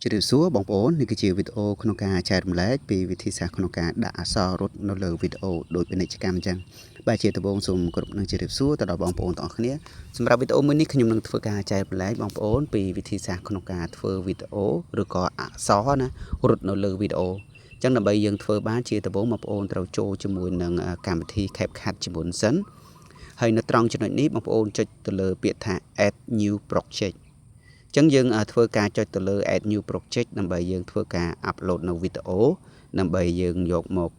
ជម្រាបសួរបងប្អូននេះគឺជាវីដេអូក្នុងការចែករំលែកពីវិធីសាស្ត្រក្នុងការដាក់អក្សររត់នៅលើវីដេអូដោយពាណិជ្ជកម្មអញ្ចឹងបាទជាដំបូងសូមគោរពនិងជម្រាបសួរទៅដល់បងប្អូនទាំងអស់គ្នាសម្រាប់វីដេអូមួយនេះខ្ញុំនឹងធ្វើការចែករំលែកបងប្អូនពីវិធីសាស្ត្រក្នុងការធ្វើវីដេអូឬក៏អក្សរណារត់នៅលើវីដេអូអញ្ចឹងដើម្បីយើងធ្វើបានជាដំបូងបងប្អូនត្រូវចូលជាមួយនឹងកម្មវិធី CapCut ជាមុនសិនហើយនៅត្រង់ចំណុចនេះបងប្អូនចុចទៅលើពាក្យថា add new project ចឹងយើងធ្វើការចុចទៅលើ add new project ដើម្បីយើងធ្វើការ upload នៅវីដេអូដើម្បីយើងយកមក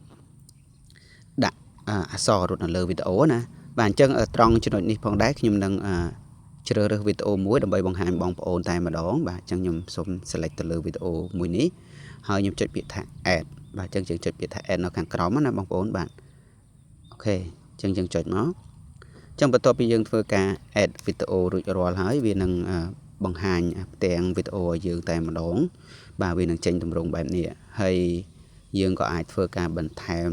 ដាក់អក្សររត់នៅលើវីដេអូណាបាទអញ្ចឹងត្រង់ចំណុចនេះផងដែរខ្ញុំនឹងជ្រើសរើសវីដេអូមួយដើម្បីបង្ហាញបងប្អូនតែម្ដងបាទអញ្ចឹងខ្ញុំសូម select ទៅលើវីដេអូមួយនេះហើយខ្ញុំចុចពាក្យថា add បាទអញ្ចឹងយើងចុចពាក្យថា add នៅខាងក្រោមណាបងប្អូនបាទ OK អញ្ចឹងយើងចុចមកអញ្ចឹងបន្ទាប់ពីយើងធ្វើការ add វីដេអូរួចរាល់ហើយវានឹងបង្ហាញផ្ទាំងវីដេអូឲ្យយើងតែម្ដងបាទវានឹងចេញទម្រង់បែបនេះហើយយើងក៏អាចធ្វើការបន្ថែម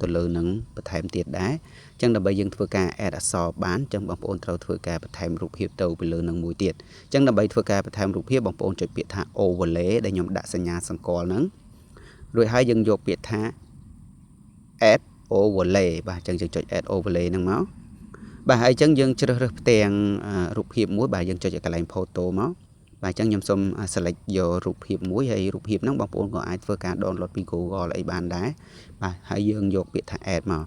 ទៅលើនឹងបន្ថែមទៀតដែរអញ្ចឹងដើម្បីយើងធ្វើការ add អក្សរបានអញ្ចឹងបងប្អូនត្រូវធ្វើការបន្ថែមរូបភាពទៅពីលើនឹងមួយទៀតអញ្ចឹងដើម្បីធ្វើការបន្ថែមរូបភាពបងប្អូនចុចពាក្យថា overlay ដែលខ្ញុំដាក់សញ្ញាសង្កល់ហ្នឹងរួចហើយយើងយកពាក្យថា add overlay បាទអញ្ចឹងយើងចុច add overlay ហ្នឹងមកបាទហើយអញ្ចឹងយើងជ្រើសរើសផ្ទាំងរូបភាពមួយបាទយើងចុចឲ្យកន្លែង photo មកបាទអញ្ចឹងខ្ញុំសូម select យករូបភាពមួយហើយរូបភាពហ្នឹងបងប្អូនក៏អាចធ្វើការ download ពី Google អីបានដែរបាទហើយយើងយកពាក្យថា add មក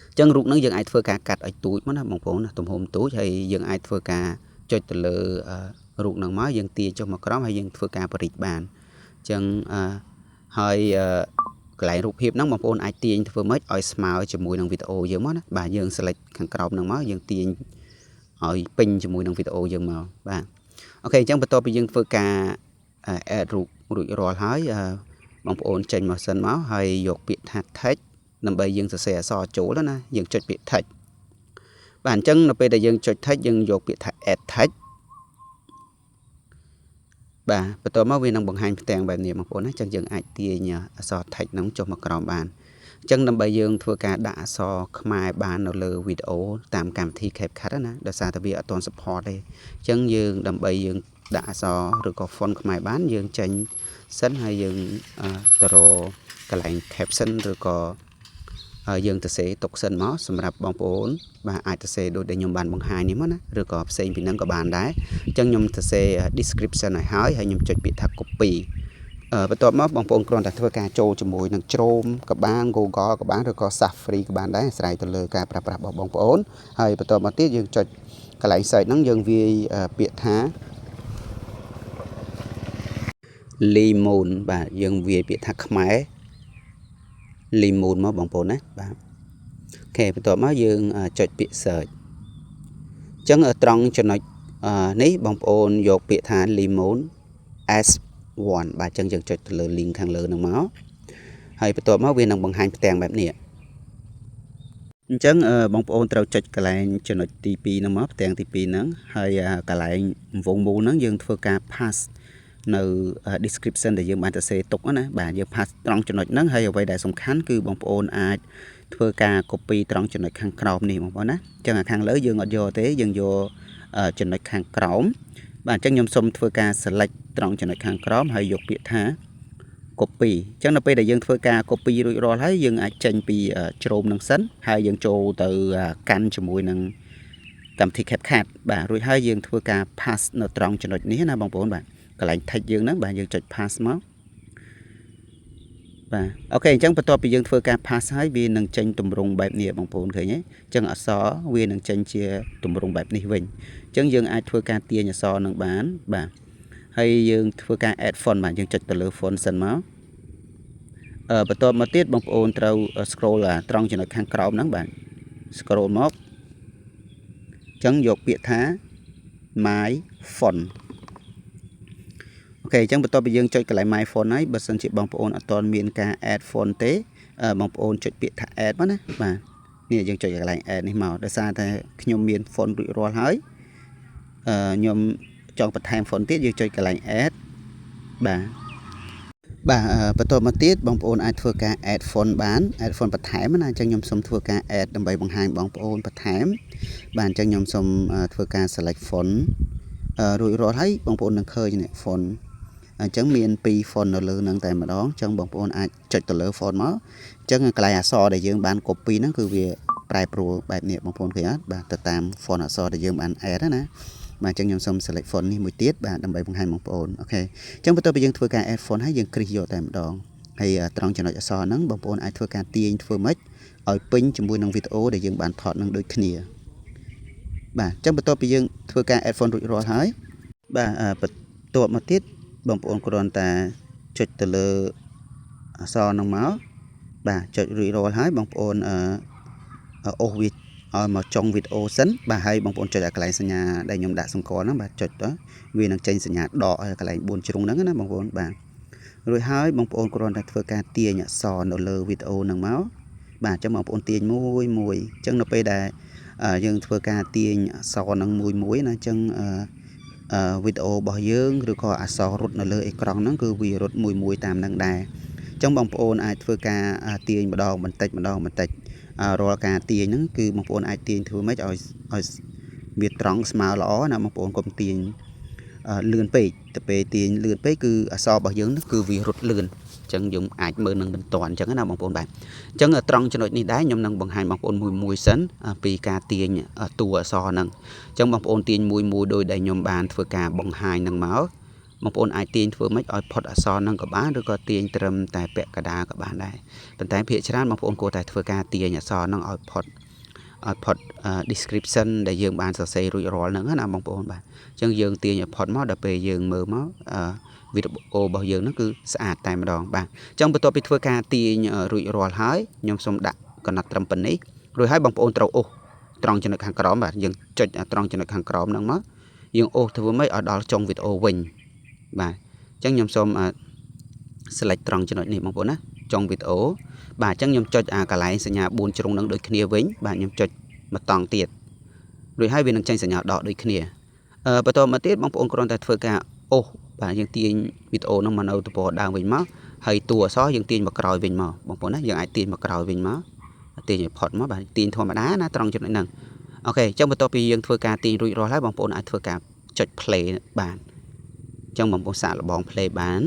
អញ្ចឹងរូបហ្នឹងយើងអាចធ្វើការកាត់ឲ្យទូចមកណាបងប្អូនណាទំហំទូចហើយយើងអាចធ្វើការចុចទៅលើរូបហ្នឹងមកយើងទាចុះមកក្រោមហើយយើងធ្វើការបរិចបានអញ្ចឹងហើយកន្លែងរូបភាពហ្នឹងបងប្អូនអាចទាញធ្វើម៉េចឲ្យស្មើជាមួយនឹងវីដេអូយើងមកណាបាទយើង select ខាងក្រោមហ្នឹងមកយើងទាញឲ្យពេញជាមួយនឹងវីដេអូយើងមកបាទ OK អញ្ចឹងបន្ទាប់ពីយើងធ្វើការ add រូបរួចរាល់ហើយបងប្អូនចេញមកសិនមកហើយយកពាក្យថា text ដើម្បីយើងសរសេរអក្សរចូលណាយើងចុចពាក្យ text បាទអញ្ចឹងនៅពេលដែលយើងចុច text យើងយកពាក្យថា add text បាទបន្ទាប់មកវានឹងបង្ហាញផ្ទាំងបែបនេះបងប្អូនណាអញ្ចឹងយើងអាចទាញអក្សរ text ហ្នឹងចុះមកក្រោមបានអញ្ចឹងដើម្បីយើងធ្វើការដាក់អក្សរខ្មែរបាននៅលើវីដេអូតាមកម្មវិធី CapCut ណាដោយសារតែវាអត់ទាន់ support ទេអញ្ចឹងយើងដើម្បីយើងដាក់អក្សរឬក៏ font ខ្មែរបានយើងចេញសិនហើយយើងទៅរកកន្លែង caption ឬក៏យើងទៅសេទុកសិនមកសម្រាប់បងប្អូនបាទអាចទៅសេដូចដែលខ្ញុំបានបង្ហាញនេះមកណាឬក៏ផ្សេងពីហ្នឹងក៏បានដែរអញ្ចឹងខ្ញុំទៅសេ description ឲ្យហើយហើយខ្ញុំចុចពាក្យថា copy បន្ទាប់មកបងប្អូនគ្រាន់តែធ្វើការចូលជាមួយនឹង Chrome ក៏បាន Google ក៏បានឬក៏ Safari ក៏បានដែរអាស្រ័យទៅលើការប្រើប្រាស់របស់បងប្អូនហើយបន្ទាប់មកទៀតយើងចុចកន្លែង search ហ្នឹងយើងវាយពាក្យថា lemon បាទយើងវាយពាក្យថាខ្មែរ lemon មកបងប្អូនណាបាទ OK បន្ទាប់មកយើងចុចពាក្យ search អញ្ចឹងត្រង់ចំណុចនេះបងប្អូនយកពាក្យថា lemon S1 បាទអញ្ចឹងយើងចុចទៅលើ link ខាងលើហ្នឹងមកហើយបន្ទាប់មកវានឹងបង្ហាញផ្ទាំងបែបនេះអញ្ចឹងបងប្អូនត្រូវចុចកន្លែងចំណុចទី2ហ្នឹងមកផ្ទាំងទី2ហ្នឹងហើយកន្លែងវងមូលហ្នឹងយើងធ្វើការ paste នៅ description ដែលយើងបានសរសេរទុកណាបាទយើង paste ត្រង់ចំណុចហ្នឹងហើយអ្វីដែលសំខាន់គឺបងប្អូនអាចធ្វើការ copy ត្រង់ចំណុចខាងក្រោមនេះបងប្អូនណាអញ្ចឹងខាងលើយើងអត់យកទេយើងយកចំណុចខាងក្រោមបាទអញ្ចឹងខ្ញុំសូមធ្វើការ select ត្រង់ចំណុចខាងក្រោមហើយយកពាក្យថា copy អញ្ចឹងនៅពេលដែលយើងធ្វើការ copy រួចរាល់ហើយយើងអាចចេញពី Chrome នឹងសិនហើយយើងចូលទៅកាន់ជាមួយនឹងកម្មវិធី CapCut បាទរួចហើយយើងធ្វើការ paste នៅត្រង់ចំណុចនេះណាបងប្អូនបាទកន្លែង text យើងហ្នឹងបាទយើងចុច paste មកបាទ OK អញ្ចឹងបន្ទាប់ពីយើងធ្វើការ paste ហើយវានឹងចេញទម្រង់បែបនេះបងប្អូនឃើញទេអញ្ចឹងអក្សរវានឹងចេញជាទម្រង់បែបនេះវិញអញ្ចឹងយើងអាចធ្វើការទាញអក្សរនឹងបានបាទហើយយើងធ្វើការ add font បាទយើងចុចទៅលើ font សិនមកអឺបន្ទាប់មកទៀតបងប្អូនត្រូវ scroll ត្រង់ចំណុចខាងក្រោមហ្នឹងបាទ scroll មកអញ្ចឹងយកពាក្យថា my font OK អញ្ចឹងបន្ទាប់ពីយើងចុចកន្លែង my font ហើយបើសិនជាបងប្អូនអត់ទាន់មានការ add font ទេបងប្អូនចុចពាក្យថា add មកណាបាទនេះយើងចុចកន្លែង add នេះមកដោយសារតែខ្ញុំមាន font រួចរាល់ហើយអឺខ្ញុំចង់បន្ថែម font ទៀតយើងចុចកន្លែង add បាទបាទបន្តមកទៀតបងប្អូនអាចធ្វើការ add font បាន add font បន្ថែមណាអញ្ចឹងខ្ញុំសូមធ្វើការ add ដើម្បីបង្ហាញបងប្អូនបន្ថែមបាទអញ្ចឹងខ្ញុំសូមធ្វើការ select font រួចរាល់ហើយបងប្អូននឹងឃើញនេះ font អញ្ចឹងមាន2 font នៅលើនឹងតែម្ដងអញ្ចឹងបងប្អូនអាចចុចទៅលើ font មកអញ្ចឹងកន្លែងអក្សរដែលយើងបាន copy ហ្នឹងគឺវាប្រែប្រួលបែបនេះបងប្អូនឃើញអត់បាទទៅតាម font អក្សរដែលយើងបាន add ណាបាទអញ្ចឹងខ្ញុំសូម select font នេះមួយទៀតបាទដើម្បីបង្ហាញបងប្អូន OK អញ្ចឹងបន្ទាប់ពីយើងធ្វើការ add font ហើយយើងគ្រីសយកតែម្ដងហើយត្រង់ចំណុចអក្សរហ្នឹងបងប្អូនអាចធ្វើការទាញធ្វើម៉េចឲ្យពេញជាមួយនឹងវីដេអូដែលយើងបានថតនឹងដូចគ្នាបាទអញ្ចឹងបន្ទាប់ពីយើងធ្វើការ add font រួចរាល់ហើយបាទបន្ទាប់មកទៀតបងប្អូនគ្រាន់តែចុចទៅលើអក្សរហ្នឹងមកបាទចុចរួចរាល់ហើយបងប្អូនអឺអូសវាឲ្យមកចុងវីដេអូសិនបាទហើយបងប្អូនចុចឲ្យកន្លែងសញ្ញាដែលខ្ញុំដាក់សង្កល់ហ្នឹងបាទចុចទៅវានឹងចេញសញ្ញាដកឲ្យកន្លែង4ជ្រុងហ្នឹងណាបងប្អូនបាទរួចហើយបងប្អូនគ្រាន់តែធ្វើការទាញអក្សរនៅលើវីដេអូហ្នឹងមកបាទអញ្ចឹងបងប្អូនទាញមួយមួយអញ្ចឹងនៅពេលដែលយើងធ្វើការទាញអក្សរហ្នឹងមួយមួយណាអញ្ចឹងអឺវីដេអូរបស់យើងឬក៏អក្សររត់នៅលើអេក្រង់ហ្នឹងគឺវារត់មួយមួយតាមហ្នឹងដែរអញ្ចឹងបងប្អូនអាចធ្វើការទាញម្ដងបន្តិចម្ដងបន្តិចរាល់ការទាញហ្នឹងគឺបងប្អូនអាចទាញធ្វើម៉េចឲ្យឲ្យវាត្រង់ស្មើល្អណាបងប្អូនកុំទាញលឿនពេកទៅពេលទាញលឿនពេកគឺអក្សររបស់យើងនោះគឺវារត់លឿនអញ្ចឹងយើងអាចមើលនឹងមិនតាន់អញ្ចឹងណាបងប្អូនបាទអញ្ចឹងត្រង់ចំណុចនេះដែរខ្ញុំនឹងបង្ហាញបងប្អូនមួយមួយសិនពីការទាញតួអក្សរហ្នឹងអញ្ចឹងបងប្អូនទាញមួយមួយដោយដែលខ្ញុំបានធ្វើការបង្ហាញនឹងមកបងប្អូនអាចទាញធ្វើម៉េចឲ្យផុតអក្សរហ្នឹងក៏បានឬក៏ទាញត្រឹមតែពាក់កណ្ដាលក៏បានដែរប៉ុន្តែភាគច្រើនបងប្អូនគួរតែធ្វើការទាញអក្សរហ្នឹងឲ្យផុត description ដែលយើងបានសរសេររួចរាល់ហ្នឹងណាបងប្អូនបាទអញ្ចឹងយើងទាញឲ្យផុតមកដល់ពេលយើងមើលមកវីដេអូរបស់យើងហ្នឹងគឺស្អាតតែម្ដងបាទអញ្ចឹងបន្ទាប់ពីធ្វើការទាញរួចរាល់ហើយខ្ញុំសូមដាក់កំណត់ត្រឹមប៉ុណ្នេះរួចហើយបងប្អូនត្រូវអូសត្រង់ចំណុចខាងក្រោមបាទយើងចុចត្រង់ចំណុចខាងក្រោមហ្នឹងមកយើងអូសធ្វើម៉េចឲ្យដល់ចុងវីដេអូវិញបាទអញ្ចឹងខ្ញុំសូម select ត្រង់ចំណុចនេះបងប្អូនណាចុងវីដេអូបាទអញ្ចឹងខ្ញុំចុចអាកន្លែងសញ្ញា4ជ្រុងនឹងដូចគ្នាវិញបាទខ្ញុំចុចមួយតង់ទៀតរួចហើយវានឹងចេញសញ្ញាដកដូចគ្នាអឺបន្តមកទៀតបងប្អូនគ្រាន់តែធ្វើការអូសបាទយើងទាញវីដេអូនោះមកនៅទំព័រដើមវិញមកហើយតួអក្សរយើងទាញមកក្រោយវិញមកបងប្អូនណាយើងអាចទាញមកក្រោយវិញមកទាញឲ្យផុតមកបាទទាញធម្មតាណាត្រង់ចំណុចហ្នឹង OK អញ្ចឹងបន្ទាប់ពីយើងធ្វើការទាញរួចរាល់ហើយបងប្អូនអាចធ្វើការចុច play បានអញ្ចឹងបងប្អូនសាកល្បង play បាន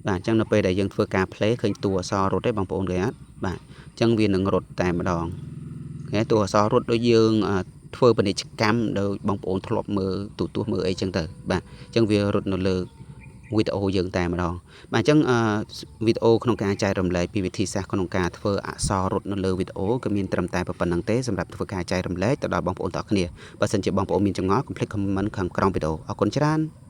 បាទអញ្ចឹងនៅពេលដែលយើងធ្វើការ play ឃើញតួអក្សររត់ទេបងប្អូនឃើញអត់បាទអញ្ចឹងវានឹងរត់តែម្ដងឃើញតួអក្សររត់ដូចយើងធ្វើពាណិជ្ជកម្មដោយបងប្អូនធ្លាប់មើលទូទស្សន៍មើលអីចឹងទៅបាទអញ្ចឹងវារត់នៅលើវីដេអូយើងតែម្ដងបាទអញ្ចឹងវីដេអូក្នុងការចែករំលែកពីវិធីសាស្ត្រក្នុងការធ្វើអក្សររត់នៅលើវីដេអូក៏មានត្រឹមតែប៉ុណ្ណឹងទេសម្រាប់ធ្វើការចែករំលែកទៅដល់បងប្អូនទាំងអស់គ្នាបើសិនជាបងប្អូនមានចម្ងល់កុំភ្លេច comment ខាងក្រោមវីដេអូអរគុណច្រើន។